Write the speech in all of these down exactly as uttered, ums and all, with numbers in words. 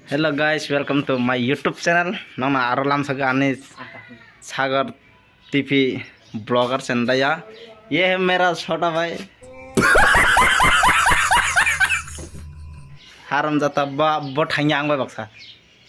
Hello guys, welcome to my YouTube channel. Nokna aro lamsaka ani Sagar T V vlogger chendaya. Ye hai mera chota bhai. Haram jata ba bo thangya ang bai baksa.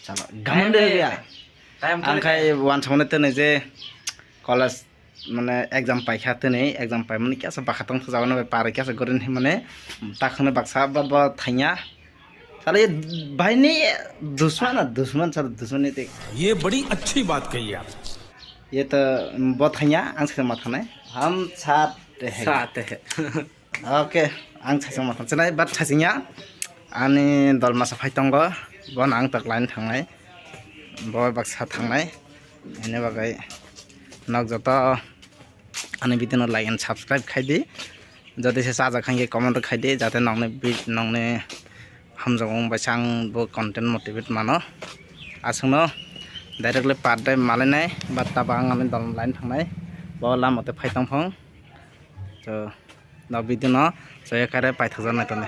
Chalo, gaman de ya. Ang khai wan samane tene je college mane exam paikha tini, exam paimani kisa bakhatong thajagano bai pare kisa gorin himane takhone baksa ba ba thanya. Sale bhaini dusman na dusman sale dusman ni te. ये बड़ी अच्छी बात कही आप। Ye to bo thanya ang se ma thanai. Ham sat hai. Sat hai. Oke, ang sasing ma thanai, but sasingya ani dol masa phai tongo, bono ang tak line thangnai, bo baksa thangnai, ini bagai nok joto ani video no like and subscribe khai di, jodi se sajak khankhe comment khai di, jate nokni bi-, nokni hamjak wng bai sang bo content motivate mano, aswkno directly part day malainai, but tabang ani dol line thangnai, bo lama te phai tongphang. To, no video no soya kare paithakjak nai toni.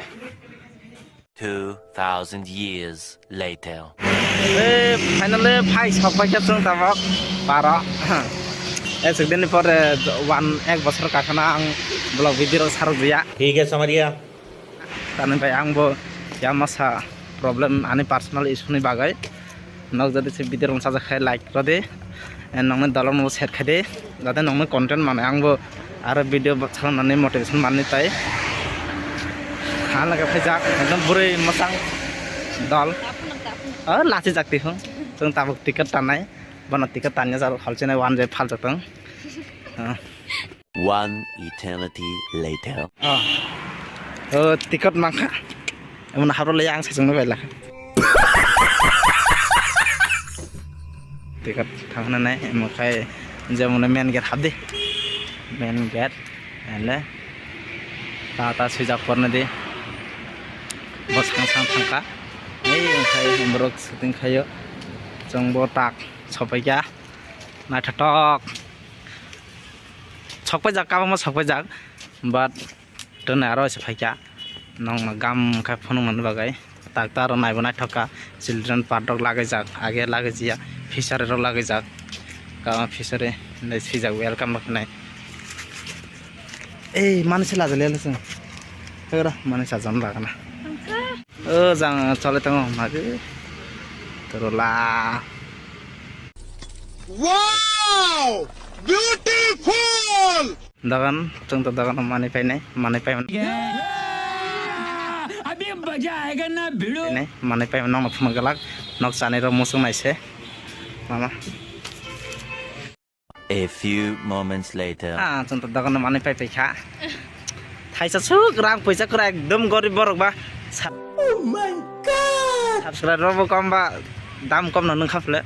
Two thousand years later. Eh, finally phai sok paikha chwng tabok paro. Eh, chwk dini pore one ek bosor kakhana ang vlog video rok sarok diya. ठीक है समझ गया। Tani bai ang bo ya masa problem ani personal issue ni bagwi. Nok jodi se video rok sajak khai like rw di. And nokni dolok no share khai di. Jate nokni content mane ang bo aro video salonani motivation manni tai. Halaga phaijak ekdom bwrwi mwchang dol. Ah, lachi jak twi hwn. Chwng tabuk ticket tanai. Bono ticket tanya jal halchene one je phaljak tong. Ah. One eternity later. Oh. Oh, ticket mangkha. Emon habro le yang sejong no baila. Ticket thangna nai, emo khai jemon main gate habdi. Main gate, ele. Ta ta swijak porna di. Bos sang sang thangka. Ei, omo khai borok shooting khayo. Chwng bo tak sopaikha. Naithotok. Sokpaijak, kabangma sokpaijak, but tini aro se phaikha. Nokno gam khe phunuknani bagwi. Tak ta aro naibo naithok kha. Children park rok lagaijak, age lagaijiya. Fishery rok lagaijak. Kabang fishery hinwi swijak welcome rok hinwi. Ei, mani se lajaliya le chwng. Thagra, mani sajano lagana. O jang chole tongo magi. Torola. Wow! Beautiful! Dagan, chwng to dagan manwi painai, manwi paimani. अभी मजा आएगा ना भिड़ो। Painai, manwi paimani nokno phunuk galak, nok chanai rok muchung naise. Mama. A few moments later. Ah, chwng to dogan manwi pai paikha. Thaisa suk rang poisa kwrwi ekdom gorib borok ba. Sa- Oh my God! Subscribe rok bo kom ba, dam kom no nung kha phle.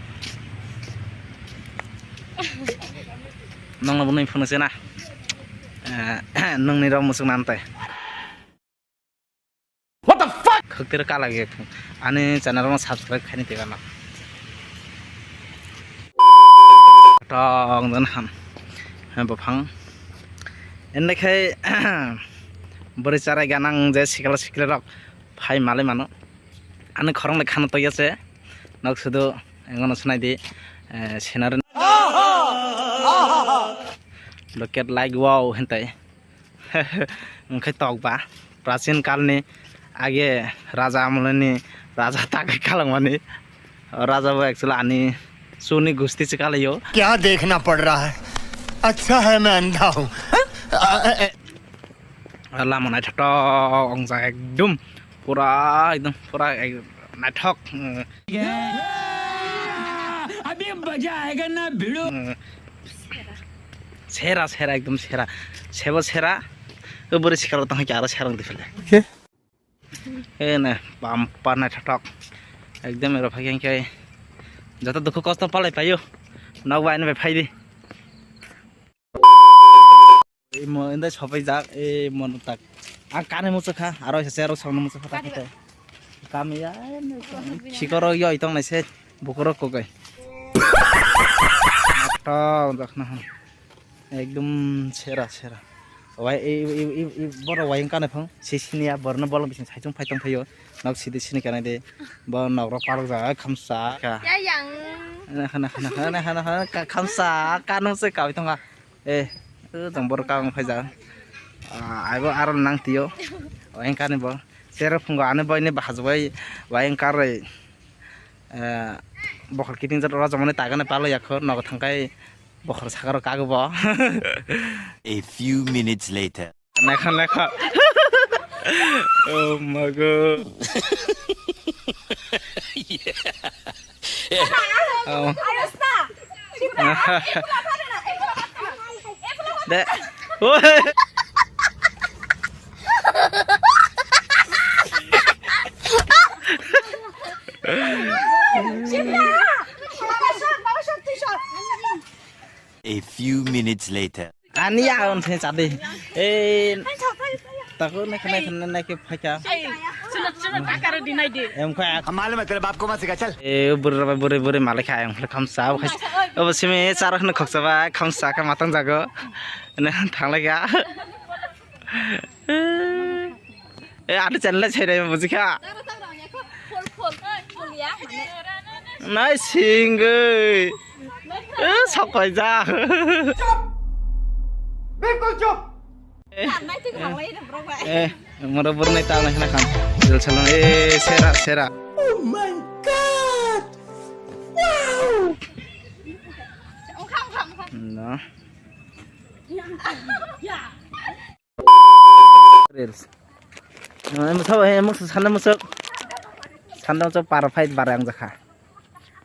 Nokno bo nung phunuk se na. Eh, nungni rok muchung nan tai. What the fuck? Khwktwrwk kala ge ani channel no subscribe khaini tei bana. Tong don ham. Buphang. Ende khai bwrwi charai ganang je sikla sikla rok phai malai mano. Ani khorang le khana toya se. Nok sudu engono sunai di, eh, scenery. Look at like wow hentai. Wngkhe tok ba, prachin kalni age raja amolni raja tagwi kalangmani. O raja bo actually ani chuni gusti se kalaio. क्या देखना पड़ रहा है? अच्छा है मैं अंधा हूँ। Lama naithotok wngjak ekdom pura ekdom pura ek-, naithok. अभी मजा आएगा ना भिड़ो। Sera, sera, ekdom sera. Sebo sera. O bwrwi sikaro tong khe aro sera wng di phele. Oke. E na, bumper naithotok. Ekdom ero phai khe joto dukhu kosto palai paio. Nok bai ani bai phai di. Imo indai sopai jak, e mon tak. Ang kani muchukha, aro se aro songno muchukha ta khe. Kami ya, khikoro yoi tong nai se. Bukurok kokai. Tong jakna hwn. Ekdom sera sera. Wai, i, i, i, i, borok wai wngkha naphang, si siniya, borokno bolong bising saichung phai tongphaio, nok sidi sini kanai de, bo nok rok palok jaga khamsa kha. Ya yang. Nakha, nakha, nakha, nakha, nakha, ka-, khamsa, kanung se kawi tongkha. Eh, o jang borok kang phai jaga. Ah, aibo aro nang tio. Wai wngkha ni bo. Sero phungo ani boini bahajwai, wai wngkha roi. Eh, bokhol kiting jat oro jomani tagana palo yakho, nogo thangkai bokhol sakaro kago bo. A few minutes later. Lekha, lekha. Oh my God. Oh. De. Oi. A few minutes later. Ani ya on se chadi. Eh, tako ne khana khana ne ke phaka. Chuna chuna takaro dinai de. Em kha. Hum malam hai tere baap ko mat sikha, chal. Eh, buri buri buri malik kha em kha khamsa. Obo simi char khna khoksa ba khamsa kha matang jago. Ne thangla ga. Eh, ado channel le chhere bujikha. Nai singoi. Eh, sok koi ja. Bilkul chup. Eh, moro bor nai ta nai khna khan. Jol salon, eh, sera, sera. Oh my God. Wow. No. Reels. Emang sabo, emang sanda musuk. Sanda musuk para fight barang jakha.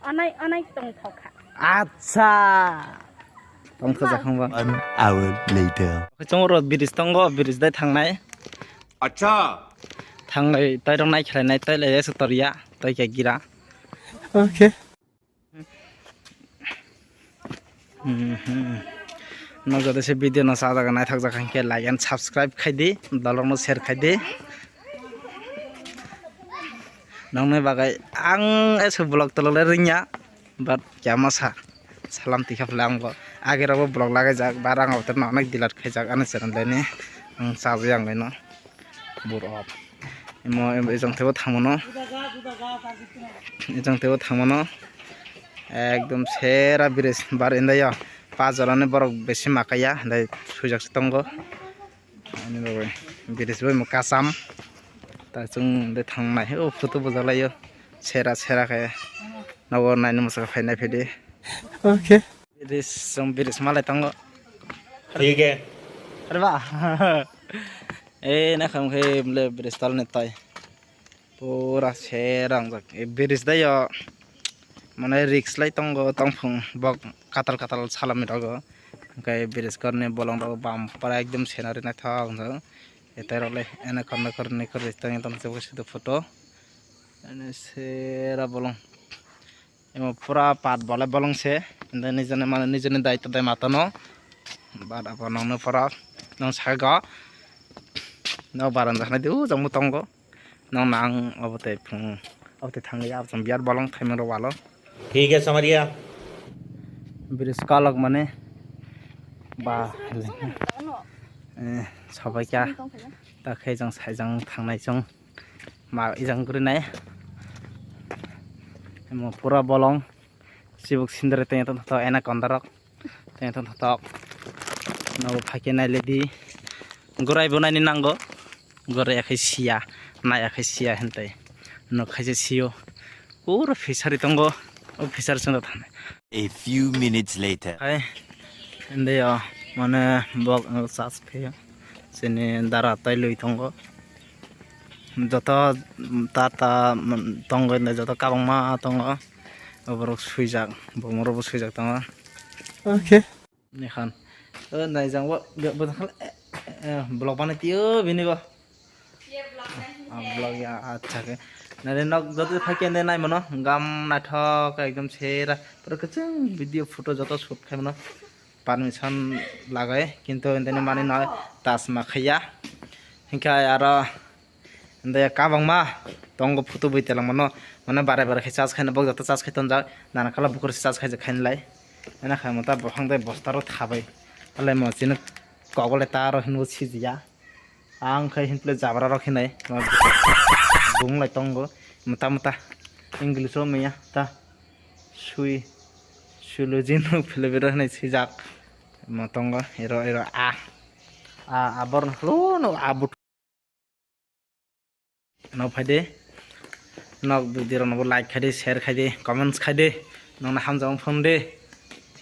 Onai, onai tongthokha. Acha. Tongtho jakhang ba. One hour later. Chong ro bridge tongo, bridge dai thangnai. Acha. Thangnai, tai rong nai khlai nai, tai le sutor ya, tai ke gira. Okay. Mhm. Nok jodi se video no sajak naithok jak hinkhe like and subscribe khai di, dolok no share khai di. Nokni bagwi ang esu vlog tolok le ringya, but kya masa salam tikha phle ang bo age rogo vlog lagai jak ba rang auto no onek delete khai jak ani channel le ni ang sajak ang le no. Borok. Emo, emo ejang tebo thangmano. Ejang tebo thangmano. Ekdom sera bridge bar indaya. Pajorani borok besi makaya. Dai sujak se tongo. Ani bagwi bridge bai mo kasam. Ta chwng de thangnai. O photo bujalaio. Sera sera khe. Nogo naini mwswk phainai phidi. Okay. Bridge, chwng bridge malai tongo. Thik hai. Are ba. Eh, nakham khe bole bridge tol ni tai. Pura sera wngjak. Eh, bridge dai yo. Mane risk lai tongo tongphung bok katal katal salami rogo. Hwnkhe bridge korni bolong rogo bam pura ekdom scenery naithok wngjak. Etai rok le ene korno korni korni tongwi tong se photo. Ene sera bolong. Emo pura pat bole bolong se, ende nijeni mane nijeni daitto de matono. Bad abo nongno pura nong sago. Nok baranda hanai de o jang bo tongo. Nong nang obo tei phung obo tei thangwi absam biar bolong thaimung rok walo. Thik hai samariya. Bridge kalok mane ba eh sabai kya ta khe jang sai jang thangnai chong. Ma ijang guri nai. Emo pura bolong. Chibuk sindre tengya tong thok anaconda rok. Tengya tong thok. Nobo phaikhe nai ledi. Gorai bo naini nango. Gorai ya khai siya. Nai ya khai siya hentai. Nok khai se siyo. Pura fishery tongo. O fishery chwng thanai. A few minutes later. Hai. Ende yo. Mane bok ang sas phe. Sini dara tai lui tongo. Joto ta ta tongo, joto kabangma tongo. Borok swijak, bo morok bo swijak tongo. Okay. Nikhan. O naijang bo, bo, bo, eh, vlog banai tio bini bo. Ah, vlog ya, acha ke. Nare nok joto phai kende nai mano, gam naithok ekdom sera. Pura kwchwng video photo joto shoot khai mano. Permission lagai, kintu enteni mani no tas ma khaiya. Hinkhe aro ende kabangma tongo photo bui telangmano, mane bare bare khe charge khaina bok joto charge khai tonjak, nana kala bukur se charge khai khainlai. Ena khaimanta bohang dai bosta ro thabai. Alai mo chini Kogole ta aro hinwi sijiya. Ang khai hintle jabra rok hinai. Bung lai tongo. Mata mata. English o maya ta. Sui. Sui lo jin no philibiro hinai sijak. Mo tongo. Ero, ero, a. A, a, bor no hlo no a but. Nok phai de. Nok video rok no bo like khai de, share khai de, comments khai de. Nokno hamjak wng phone de.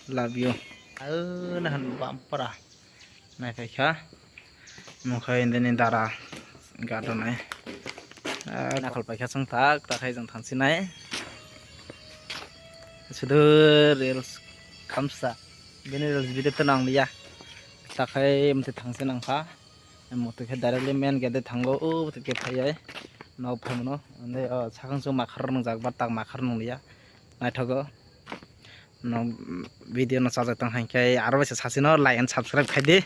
Love you. Au na han bam para. Nai phai kha. Mo khai inde ni dara. Gadonai. Ah, nakhol paikha chwng tak, tak hai jang thangsinai. Sudu reels khamsa. Bini reels video to nang liya. Tak hai mte thangsi nang kha. Mte khe directly main gate thango, o mte khe phai ai. Nok phaimano. Ande, o, sakang chwng makhar nang jak, ba tak makhar nang liya. Naithogo. No, video no chajak tong hai khe aro bai se sasi no like and subscribe khai di.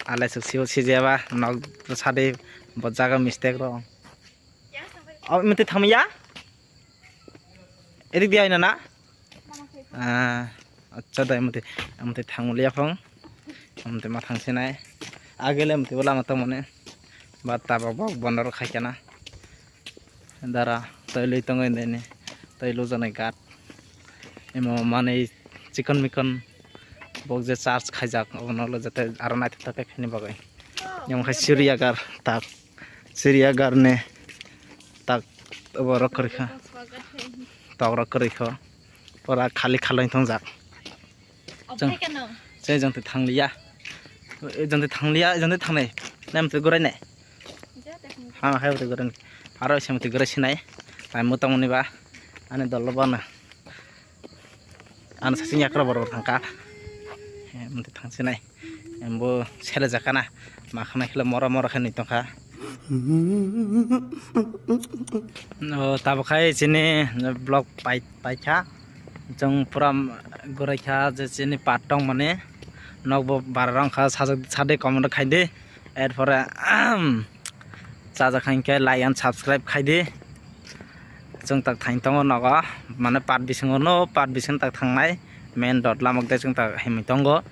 Alai suk sibo sijeba nok sadi bo jaga mistake ro. O mete thamya? Edik dia ina na? Ah, acha dai mete, mete thanglia phong. Mete ma thangsinai. Agele mete lama tong mane. Ba tabok bok bondor khai kana. Dara twi lui tongo indini, twi lujaknai ghat. Imo manwi chikon mikon bok je charge khaijak, obono le jate aro naithotok khe khaini bagwi. Imo khe Suriya gar tak, Suriya gar ni tak obo rok kwrwi kha, tok rok kwrwi kha, pura khali khali tongjak. Chwng, chwng jang twi thangliya. Jang twi thangliya, jang twi thangnai. Nam twi gurai nai. Ha, hai twi gurai. Aro sem twi gurai sinai. Tai mo tong ni ba. Ani dol ba na. Ani sasing yakra bor bor thangka. Em twi thang sinai. Em bo sele jakana. Ma khana khile mora mora khe ni tongkha. O, tabuk khai chini vlog pai, paikha. Chwng pura guraikha je chini part tong mani. Nokbo bara rong kha, sajak, sade comment khai di. Erpore, chajak kha hinkhe like and subscribe khai di. Chwng tak thain tongo nogo. Mane part bisingo no, part bising tak thangnai. Main road lamok de chwng tak himwi tongo.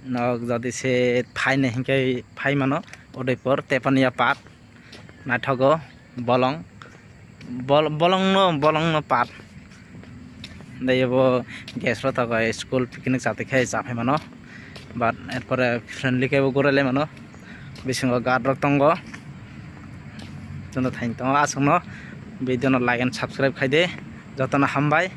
Nok jodi se phainai hinkhe phai mano Udaipur, Tepania part naithogo bolong, bol-, bolong no, bolong no part. Tei bo guest rok thogo school picnic chati khe cha phai mano, but erpore friendly khe bo gurai lai mano, bisingo guard rok tongo, joto thain tongo aswk no video no like and subscribe khai di, joto no hambai.